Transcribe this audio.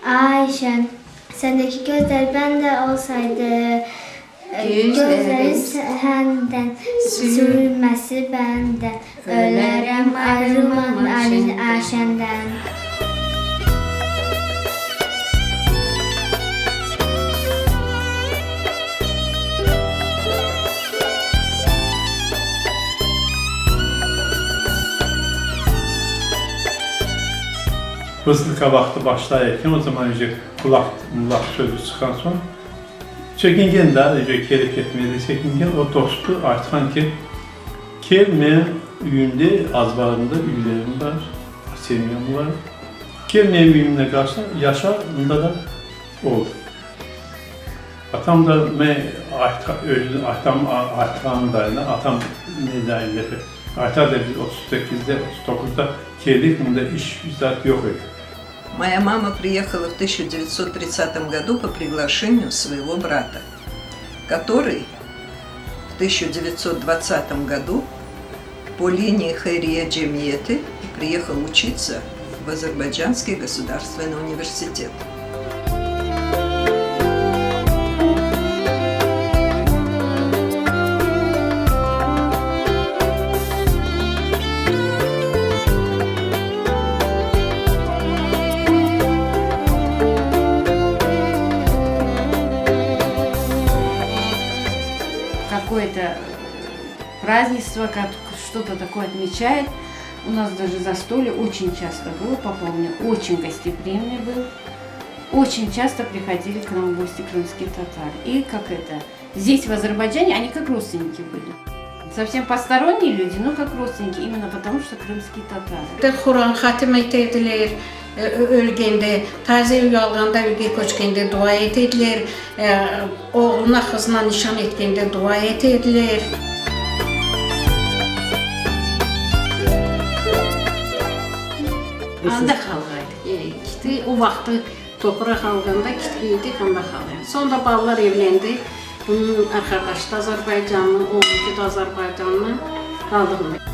Ayşem, sendeki közler bende olsaydı, Gözlerim senden, sürmesi benden, Ölerem ayrılmam Ayşemden. Vısılka vaqtı başlay eken, o zaman uje kulak, mulaq sözü çıqqan soñ, çekingen da, uje kelip ketmege de çekingen, o dostu aytqan ki, kel menim üyümde, azbarımda üylerim bar, semyam bar, kel menim üyümde qaşa, yaşa, mında da ol. Atam da men özü atam aytqanı da, atam ne de ayta da biz 38-de, 39-da keldik, mında iş zat yoq edi. Моя мама приехала в 1930 году по приглашению своего брата, который в 1920 году по линии Хайрие Джемиеты приехал учиться в Азербайджанский государственный университет. Какое-то празднество, как что-то такое отмечает. У нас даже застолье очень часто было, папа у меня очень гостеприимный был. Очень часто приходили к нам в гости крымские татары. И как это, здесь в Азербайджане они как родственники были. Совсем посторонние люди, но как родственники, именно потому что крымские татары. Quran hatim etediler ölgende, taze üy alğanda, üyge köçkende dua etediler, oğluna, qızına nişan etkende dua etediler. Anda qalğaydı. Kiti o vaqtı topraq alğanda kitgeydik, anda qalğaydı. Soñ da balalar evlendi. Bunıñ arqadaşı da azerbaycanlı, oğlunki de azerbaycanlı. Qaldıq.